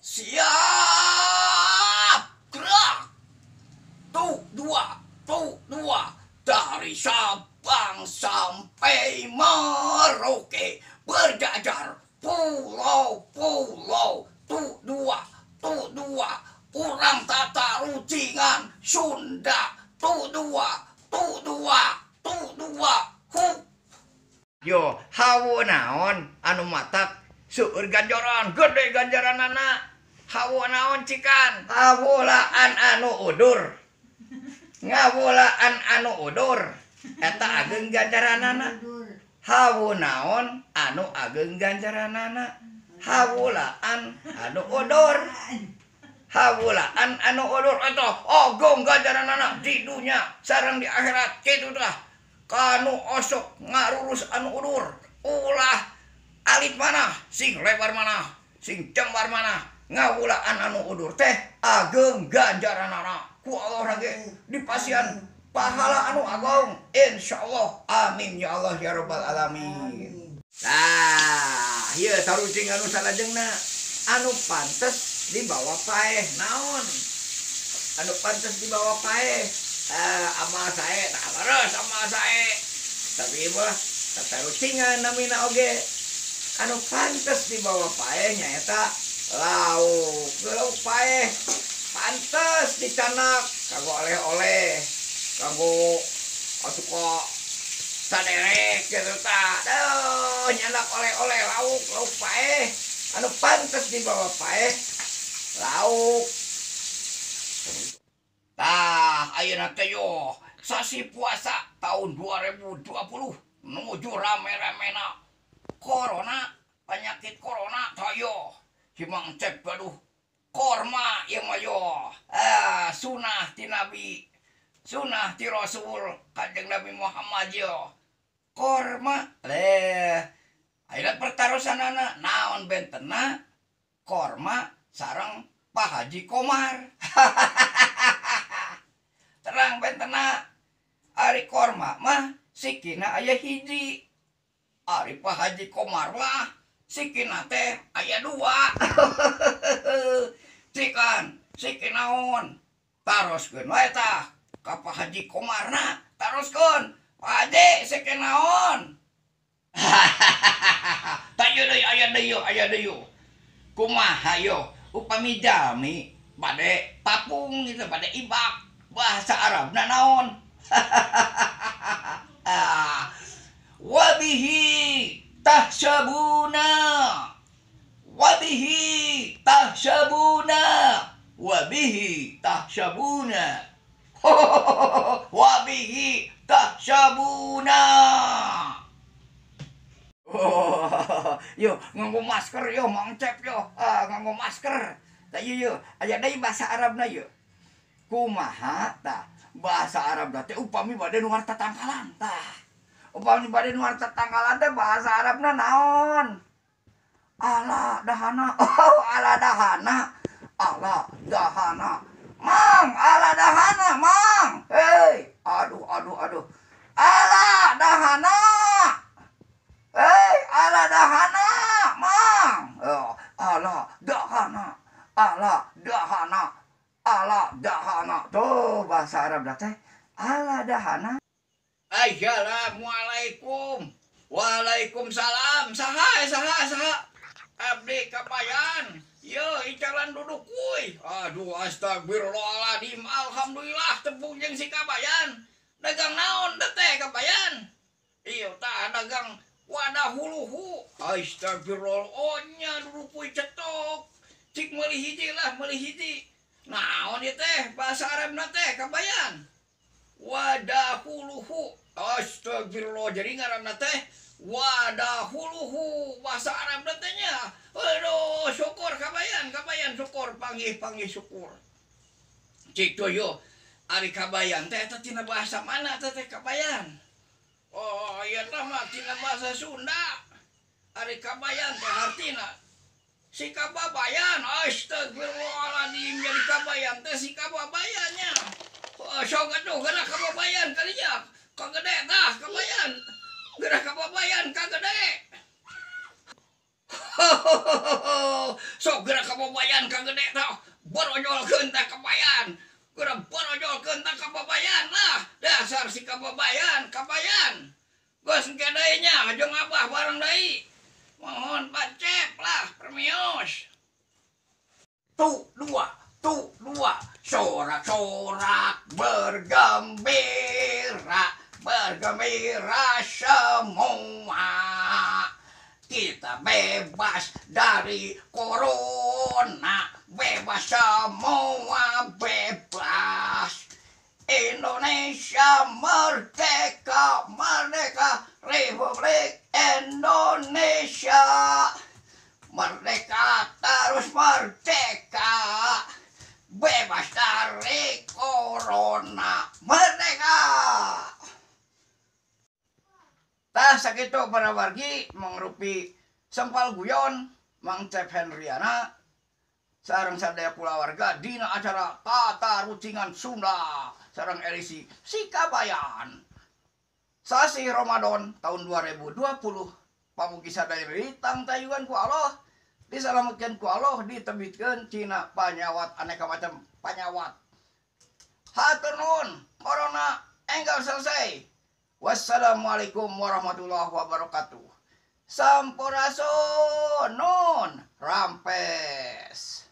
Siap gerak. Tuh dua, tuh dua. Dari Sabang sampai Merauke berjajar pulau-pulau. Tuh dua, tuh dua. Urang tata rucingan Sunda. Tuh dua, tuh dua, tuh dua. Hup. Yo, hawu naon anu matak seueur ganjaran, gede ganjaranana. Hawu naon cikan? Hawulaan anu udur. Ngawulaan anu udur. Eta ageng ganjaranana. Hawu naon anu ageng ganjaranana. Hawulaan anu udur. Hawulaan anu udur eta ageng ganjaranana di dunya sareng di akhirat kitu tah. Kanu osok ngarurus anu udur, ulah alit mana, sing lebar mana, sing jembar mana, ngawulaan anu udur teh ageng ganjaranana ku Allah ge dipasihan pahala anu agung, insyaallah, amin ya Allah ya rabbal alamin. Nah, ieu tarucing anu salajengna anu pantes dibawa paeh naon? Anu pantes dibawa paeh amal sae, tah leres amal sae. Tapi mah tatarucingan namina oge. Anu pantes dibawa paeh nyaeta lauk. Lauk paeh pantes dicanak kanggo oleh-oleh, kanggo asuka saderek gitu tah. Duh, nyandak oleh-oleh lauk, lauk paeh. Anu pantes dibawa paeh lauk. Tah, ayeuna teh yo sasi puasa tahun 2020 menuju rame-ramena corona, penyakit corona tah yo. Si Mang Cep gaduh korma ieu mah yo. Sunah ti Nabi, sunah ti Rasul Kanjeng Nabi Muhammad yo. Korma leh. Ayeuna pertarosanana naon bentena korma sareng Pak Haji Komar. Terang bentena ari korma mah sikina aya hiji, ari Pak Haji Komar mah sikina teh aya dua. Cikan siki naon taroskeun wae tah ka Pak Haji Komarna, taroskeun Pak Haji siki naon. Tah ieu deui aya deui aya deui. Kumaha yo upami jalmi bade papung gitu, bade ibak, bahasa Arabna naon? Wabihi tahsyabuna, wabihi tahsyabuna, wabihi tahsyabuna, wabihi tahsyabuna. Oh, yo nganggo masker yo Mang Cep yo, nganggo masker. Tah ieu yo aya deui bahasa Arabna yo. Kumaha tah bahasa Arabna teh upami bade nuar tatangkalan tah. Upami bade nuar tatangkalan teh bahasa Arabna naon? Ala dahana. Oh, ala dahana. Ala dahana. Mang, ala dahana, Mang. Hei, aduh aduh aduh. Ala dahana. Hei, ala dahana, Mang. Oh, ala dahana. Ala dahana. Ala dahana. Tuh bahasa Arab teh ala dahana. Assalamualaikum. Waalaikumsalam. Saha saha saha. Abdi kabayan. Yo icalan duduk kuy. Aduh astagfirullahaladzim. Alhamdulillah tepung jeung si kabayan. Dagang naon teh kabayan? Iyo tah dagang wadah huluhu. Astagfirullah. Oh nya duduk kuy cetok. Cik meuli hiji lah, meuli hiji. Naon ieu teh bahasa Arabna teh kabayan? Wadahuluhu. Astagfirullah. Jadi ngaranna teh wadahuluhu bahasa Arabna teh nya. Aduh, syukur kabayan, kabayan syukur, panggih-panggih syukur. Cik yo ari kabayan teh eta tina bahasa mana teh teh kabayan? Oh, ieu teh mah tina bahasa Sunda. Ari kabayan teh hartina si kababayan. Astagfirullahaladzim, jadi kabayan teh si kababayannya. Oh, sok atuh geura kababayan kalinya. Kagede tah kabayan. Geura kababayan kagede. Sok geura kababayan. Kababayan kagede tah, borojolkeun tah kabayan. Kudu borojolkeun tah kababayan lah. Dasar si kababayan, kabayan. Geus engke deui nya jeung Abah bareng deui. Mohon Pak lah, permios. Tuh dua, tuh dua, sorak-sorak bergembira, bergembira semua. Kita bebas dari corona, bebas semua bebas. Indonesia merdeka, merdeka, Republik Indonesia. Merdeka terus merdeka, bebas dari corona, merdeka. Tah sakitu para wargi mangrupi sempal guyon Mang Cep Henriana sareng sadaya kulawarga dina acara Tata Rucingan Sunda sareng edisi Sikabayan. Sasi Ramadan tahun 2020, pamugi sadaya ditangtayuan ku Allah, disalametkeun ku Allah, ditebitkeun tina panyawat aneka macam panyawat. Hatur nuhun, corona enggal selesai. Wassalamualaikum warahmatullahi wabarakatuh. Sampurasun, nun, rampes.